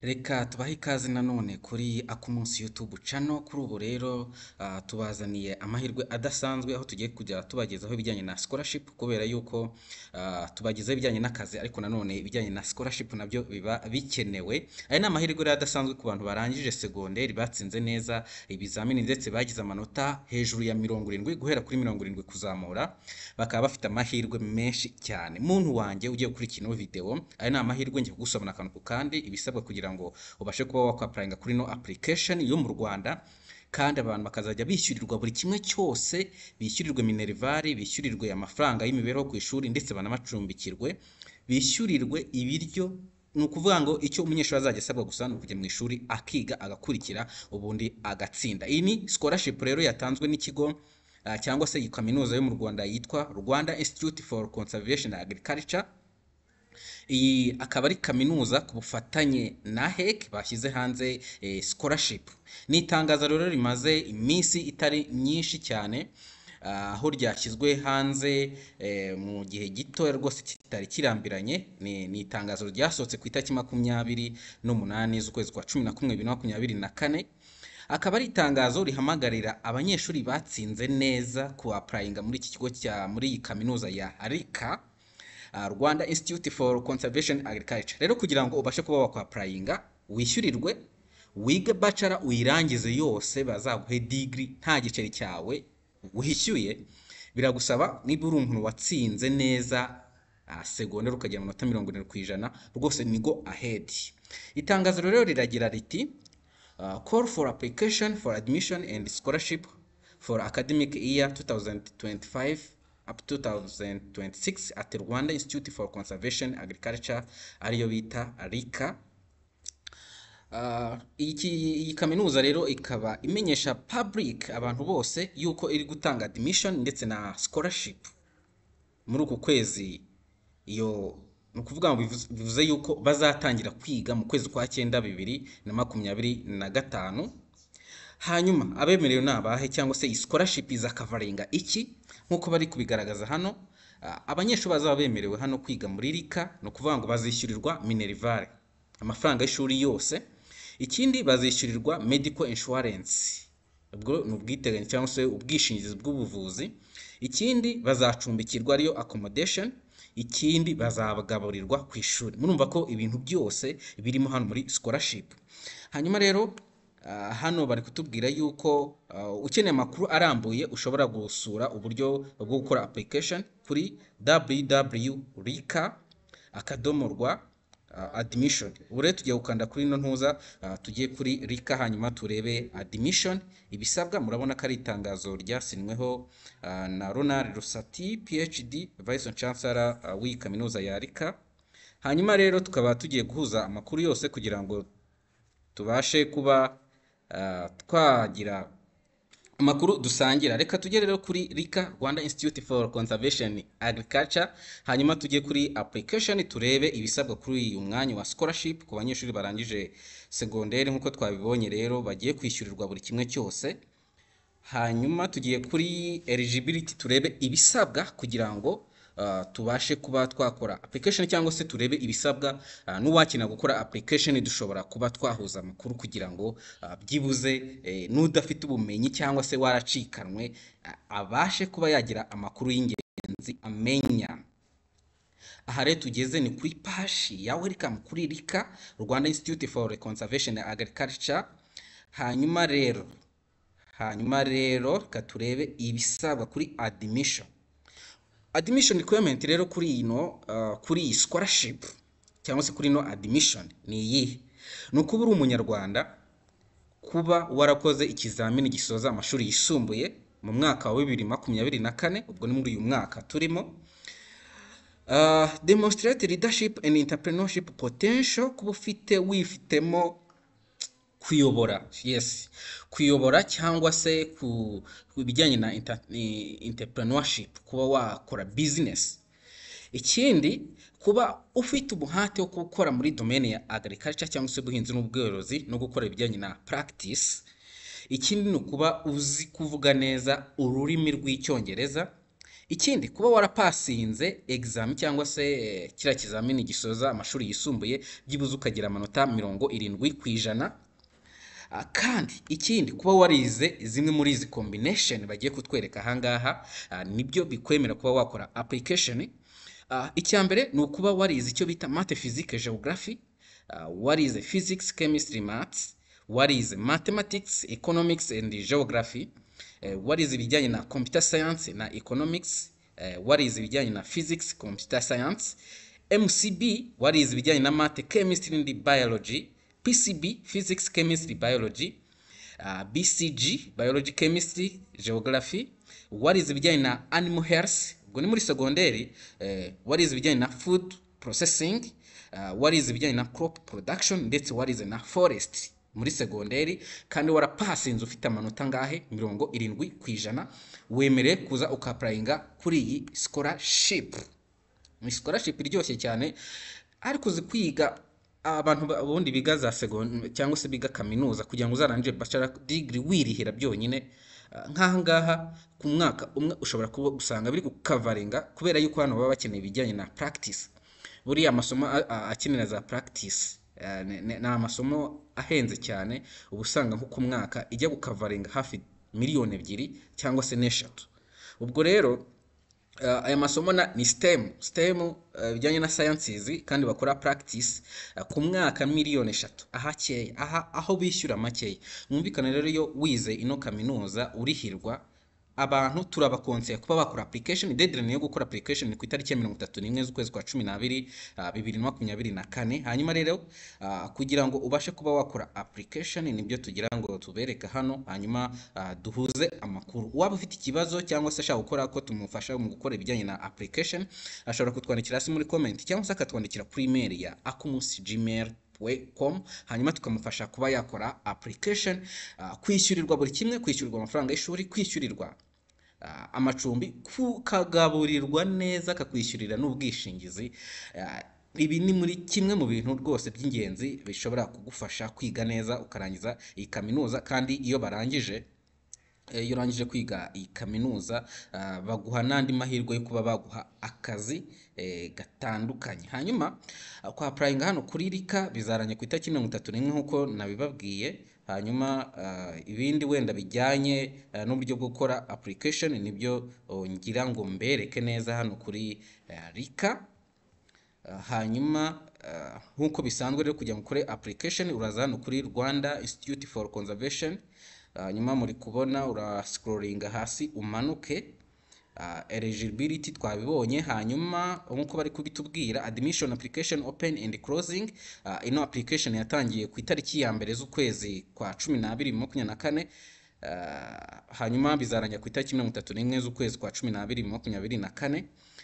Reka tubahe ikaze nanone kuri Akumunsi YouTube channel. Kuri ubu rero tubazaniye amahirwe adasanzwe, aho tugiye kujya tubagezaho ibijyanye na scholarship, kubera yuko tubagezaho ibijyanye n'akazi, ariko nanone ibijyanye na scholarship nabyo biba bikenewe. Aya ni amahirwe rero adasanzwe ku bantu barangije segonderi, batsinze neza ibizamini, ndetse bagize amanota hejuru ya 70, guhera kuri 70 kuzamura, bakaba bafite amahirwe menshi cyane. Muntu wanjye ugiye gukurikira ino video, aya ni amahirwe. Ngiye kugusomera akantu ku kandi, ibisabwa kugira ngo ubashe kuba wakwapplyinga kuri ino application yo mu Rwanda, kandi abantu bakazajya bishyurirwa buri kimwe cyose: bishyurirwe minerval, bishyurirwe amafaranga y'imibereho ku ishuri, ndetse banabacumbikirwe, bishyurirwe ibiryo. Ni ukuvuga ngo icyo umunyeshuri azajya asabwa gusa ni ukujya mu ishuri, akiga, agakurikira, ubundi agatsinda. Iyi ni scholarship rero yatanzwe n'ikigo cyangwa se iyi kaminuza yo mu Rwanda yitwa Rwanda Institute for Conservation Agriculture. Iyi akaba ari kaminuza ku bufatanye na HEC bashyize hanze scholarship. Ni itangazo rero rimaze iminsi itari myinshi cyane, aho ryashyizwe hanze mu gihe gito rwose kitari kirambiranye. Ni itangazo ryasohotse ku itariki 28 z'ukwezi kwa 11 2024. Akaba ari itangazo rihamagarira abanyeshuri batsinze neza ku applyinga muri iki kigo cya muri iyi kaminuza ya RICA, Rwanda Institute for Conservation Agriculture. Rero kugira ngo ubashe kuba wakwapplyinga, wishyurirwe, wige bachelor uyirangize yose, bazaguhe degree nta giceri cyawe wishyuye, biragusaba niba uri umuntu watsinze neza segonderi, ukagira amanota 70%, rwose ni go ahead. Itangazo rero riragira riti: "Call for application for admission and scholarship for academic year 2025 up to 2026 at Rwanda Institute for Conservation Agriculture", ariyo bita RICA. Iyi kaminuza rero ikaba imenyesha public, abantu bose, yuko iri gutanga admission ndetse na scholarship muri uku kwezi. Iyo ni ukuvuga ngo bivuze yuko bazatangira kwiga mu kwezi kwa cyenda 2025. Hanyuma abemerewe ni abahe, cyangwa se iyi scholarship izacoveringa iki? Nk'uko bari kubigaragaza hano, abanyeshuri bazaba bemerewe hano kwiga muri RICA, ni ukuvuga ngo bazishyurirwa minerval, amafaranga y'ishuri yose. Ikindi, bazishyurirwa medical insurance, ubwo ni ubwiteganyirize cyangwa se ubwishingizi bw'ubuvuzi. Ikindi, bazacumbikirwa, ariyo accommodation. Ikindi, bazagaburirwa ku ishuri. Murumva ko ibintu byose birimo hano muri scholarship. Hanyuma rero hano bari kutubwira yuko ukeneye amakuru arambuye ushobora gusura uburyo bwo gukora application kuri www.rica.rwa admission. Ubu rero tugiye gukanda kuri ino ntuza, tugiye kuri RICA, hanyuma turebe admission, ibisabwa. Murabona ko ari itangazo ryasinyweho na Ronald Rusati, PhD, Vice Chancellor w'iyi kaminuza ya RICA. Hanyuma rero tukaba tugiye guhuza amakuru yose kugira ngo tubashe kuba twagira amakuru dusangira. Reka tujye rero kuri RICA, Rwanda Institute for Conservation Agriculture, hanyuma tujye kuri application, turebe ibisabwa kuri uyu mwanya wa scholarship ku banyeshuri barangije segonderi. Nk'uko twabibonye rero, bagiye kwishyurirwa buri kimwe cyose. Hanyuma tugiye kuri eligibility, turebe ibisabwa kugira ngo tubashe kuba twakora application, cyangwa se turebe ibisabwa n'uwakenera gukora application. Dushobora kuba twahuza amakuru kugira ngo byibuze n'udafite ubumenyi cyangwa se waracikanwe abashe kuba yagira amakuru y'ingenzi amenya. Aha rero tugeze ni kuri page ya welcome kuri RICA, Rwanda Institute for Conservation and Agriculture. Hanyuma rero reka turebe ibisabwa kuri admission. Admission requirement rero kuri iyi scholarship cyangwa se kuri ino admission ni iyihe? Ni ukuba uri Umunyarwanda, kuba warakoze ikizamini gisoza amashuri yisumbuye mu mwaka wa 2024, ubwo ni muri uyu mwaka turimo. Demonstrate leadership and entrepreneurship potential, kuba ufite wifitemo kuyobora, yes, kuyobora cyangwa se ku bijyanye na entrepreneurship, kuba wakora business. Ikindi, kuba ufite umuhate wo gukora muri domaine ya agriculture cyangwa se ubuhinzi n'ubworozi, no gukora ibijyanye na practice. Ikindi ni ukuba uzi kuvuga neza ururimi rw'Icyongereza. Ikindi, kuba warapasinze exam cyangwa se kiriya kizamini gisoza amashuri yisumbuye, byibuze ukagira amanota 70%. Kandi ikindi, kuba warize zimwe muri izi combination bagiye kutwereka ahangaha, nibyo bikwemera kuba wakora application. Icya mbere ni ukuba warize icyo bita math, physics, geography, warize physics, chemistry, maths, warize mathematics, economics and geography, warize ibijyanye na computer science na economics, warize ibijyanye na physics, computer science, MCB, warize ibijyanye na math, chemistry and biology, PCB, physics, chemistry, biology, BCG, biology, chemistry, geography, warize ibijyanye na animal health, ubwo ni muri segonderi, warize ibijyanye na food processing, warize ibijyanye na crop production, ndetse warize na forest muri segonderi, kandi warapasinze ufite amanota angahe? 70%, wemerewe kuza uka-applyinga kuri iyi scholarship. Ni scholarship iryoshye cyane, ariko uzi kwiga, abantu ubundi biga za segonderi cyangwa se biga kaminuza, kugira ngo uzarangire bachelor degree wirihira byonyine, nk'aha ngaha ku mwaka umwe ushobora kuba usanga biri gukavaringa, kubera yuko hano baba bakeneye ibijyanye na practice. Buriya amasomo akenera za practice ni amasomo ahenze cyane. Uba usanga nko ku mwaka ijya gukavaringa hafi miliyoni 2 cyangwa se n'eshatu. Ubwo rero aya masomo ni STEM, bijyanye na sciences kandi bakora practice, ku mwaka miliyoni 3 ahakeya, aha aho bishyura makeya. Mwumvikane rero, iyo wize ino kaminuza urihirwa. Abantu turabakonseye kuba bakora application. Deadline yo gukora application ni ku itariki ya 31 z'ukwezi kwa 12, 2024. Hanyuma rero, kugira ngo ubashe kuba wakora application, nibyo tugira ngo tubereke hano, hanyuma duhuze amakuru. Waba ufite ikibazo cyangwa se ashaka gukora ko tumufasha mu gukora ibijyanye na application, ashobora kutwandikira hasi muri comment cyangwa se akatwandikira kuri email ya akumusi@gmail.com, hanyuma tukamufasha kuba yakora application. Kwishyurirwa buri kimwe, kwishyurirwa amafaranga y'ishuri, kwishyurirwa amacumbi, kukagaburirwa neza, akakwishyurira n'ubwishingizi. Ibi ni muri kimwe mu bintu rwose by'ingenzi bishobora kugufasha kwiga neza ukarangiza iyi kaminuza. Kandi iyo barangije, iyo urangije kwiga iyi kaminuza, baguha n'andi mahirwe yo kuba baguha akazi gatandukanye. Hanyuma kwa applyinga hano kuri RICA bizaranye ku itariki 31 nk'uko nabibabwiye. Hanyuma ibindi wenda bijyanye n'uburyo bwo gukora application nibyo, oh, ngira ngo mbereke neza hano kuri RICA. Hanyuma nk'uko bisanzwe rero, kugira ngo ukore application uraza hano kuri Rwanda Institute for Conservation, hanyuma muri kubona urascrollinga hasi umanuke. Eligibility twabibonye. Hanyuma nk'uko bari kubitubwira, admission application open and closing, ino application yatangiye ku itariki ya mbere z'ukwezi kwa 12 24, hanyuma bizarangira ku itariki 31 z'ukwezi kwa 12 24.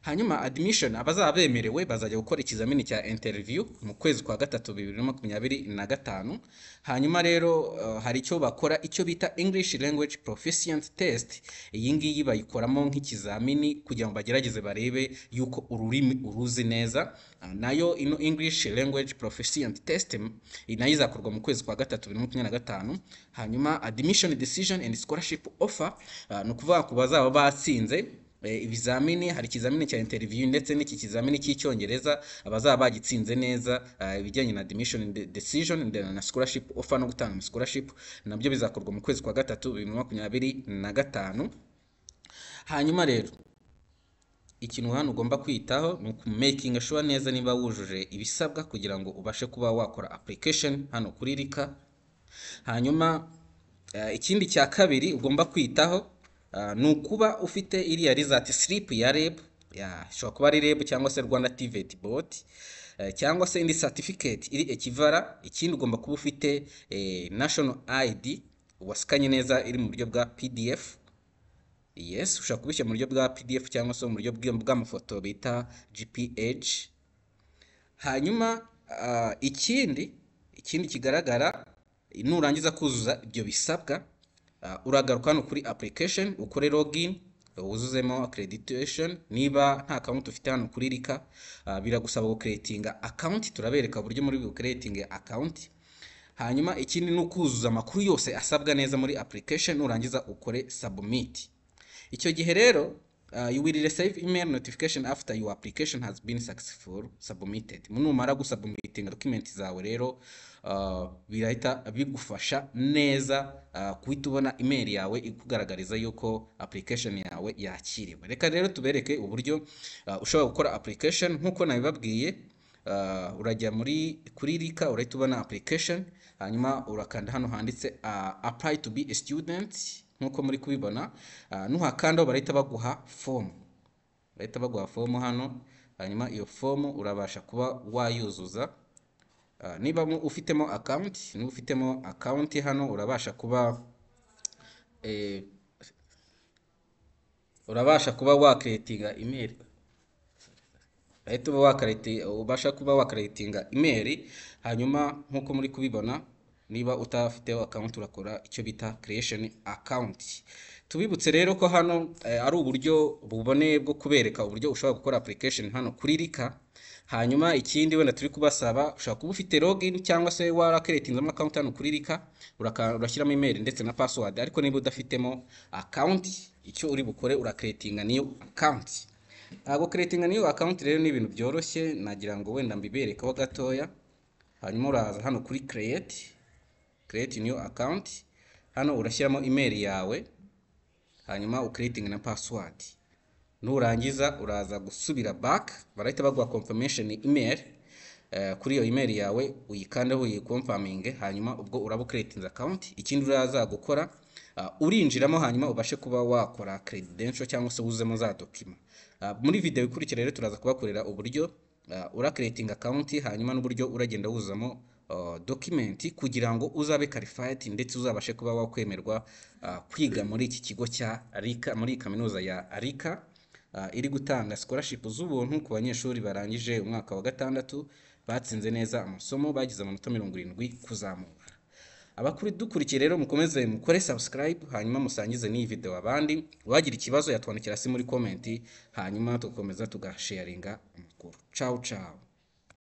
Hanyuma admission, abazaba bemerewe bazajya gukora ikizamini cya interview mu kwezi kwa gatatu 2025. Hanyuma rero hari icyo bakora, icyo bita English Language Proficiency Test. Iyi ngiyi bayikoramo nk'ikizamini kugira ngo bagerageze barebe yuko ururimi uruzi neza. Nayo ino English Language Proficiency Test nayo izakorwa mu kwezi kwa gatatu 2025. Hanyuma admission decision and scholarship offer, ni ukuvuga ku bazaba batsinze ibizamini, hari ikizamini cya interview ndetse n'iki kizamini cy'Icyongereza, abazaba bagitsinze neza, ibijyanye na admission decision na scholarship offer no gutanga scholarship nabyo bizakorwa mu kwezi kwa gatatu 2025. Hanyuma rero ikintu hano ugomba kwitaho ni ukumakinga sure neza niba wujuje ibisabwa kugira ngo ubashe kuba wakora application hano kuri RICA. Hanyuma ikindi cya kabiri ugomba kwitaho ni ukuba ufite iriya result slip ya REB, ishobora kuba ari REB cyangwa se Rwanda TVET Board, cyangwa se indi certificate iri equivalent. Ikindi, ugomba kuba ufite national ID wasikanye neza iri mu buryo bwa PDF. Yes, ushobora kubishyira mu buryo bwa PDF cyangwa se mu buryo bw'amafoto bita JPG. Hanyuma ikindi kigaragara, nurangiza kuzuza ibyo bisabwa, uragaruka hano kuri application, ukore login, wuzuzemo accreditation. Niba nta account ufite hano kuri RICA, biragusaba gucreatinga account. Turabereka uburyo muri bucreating account. Hanyuma ikindi ni ukuzuza amakuru yose asabwa neza muri application, nurangiza ukore submit. Icyo gihe rero You will receive email notification after your application has been successful submitted. Numara gusubmittinga document zawe rero, birahita bigufasha neza guhita ubona email yawe ikugaragariza yuko application yawe yakiriwe. Reka rero tubereke uburyo ushobora gukora application. Nk'uko nabibabwiye, urajya muri kuri RICA, urahita ubona application, hanyuma urakanda hano handitse "Apply to be a student", nk'uko muri kubibona. Nuhakandaho barahita baguha form, bahita baguha form hano, hanyuma iyo form urabasha kuba wayuzuza. Niba ufitemo account, niba ufitemo account hano urabasha kuba wacreatinga email, bahita uba ubasha kuba wacreatinga email. Hanyuma nk'uko muri kubibona, niba utafiteho account urakora icyo bita creation account. Tubibutse rero ko hano ari uburyo buboneye bwo kubereka uburyo ushobora gukora application hano kuri RICA. Hanyuma ikindi wenda turi kubasaba, ushobora kuba ufite login cyangwa se waracreatinzemo account hano kuri RICA, urashyiramo email ndetse na password. Ariko niba udafitemo account, icyo uri bukore, uracreatinga new account. Ntabwo creatinga new account rero ni ibintu byoroshye, nagira ngo wenda mbiberekaho gatoya. Hanyuma uraza hano kuri create new account, hano urashyiramo email yawe, hanyuma ucreating na password. Nurangiza uraza gusubira back, barahita baguha confirmation email kuri iyo email yawe, uyikandeho uyiconfirminge, hanyuma ubwo uraba ucreatinze account. Ikindi uraza gukora, urinjiramo hanyuma ubashe kuba wakora credential cyangwa se wuzemo za document. Muri video ikurikira rero turaza kubakorera uburyo ura creating account, hanyuma n'uburyo uragenda wuzamo document kugira ngo uzabe qualified ndetse uzabashe kuba wakwemerwa kwiga muri iki kigo cya RICA, muri kaminuza ya RICA, iri gutanga scholarship z'ubuntu ku banyeshuri barangije umwaka wa gatandatu, batsinze neza amasomo, bagize amanota 70 kuzamura. Abakuri dukurikiye rero, mukomeze mukore subscribe, hanyuma musangize n'iyi video abandi. Uwagira ikibazo yatwandikira hasi muri comment, hanyuma tugakomeza tugasharinga amakuru. Ciao ciao.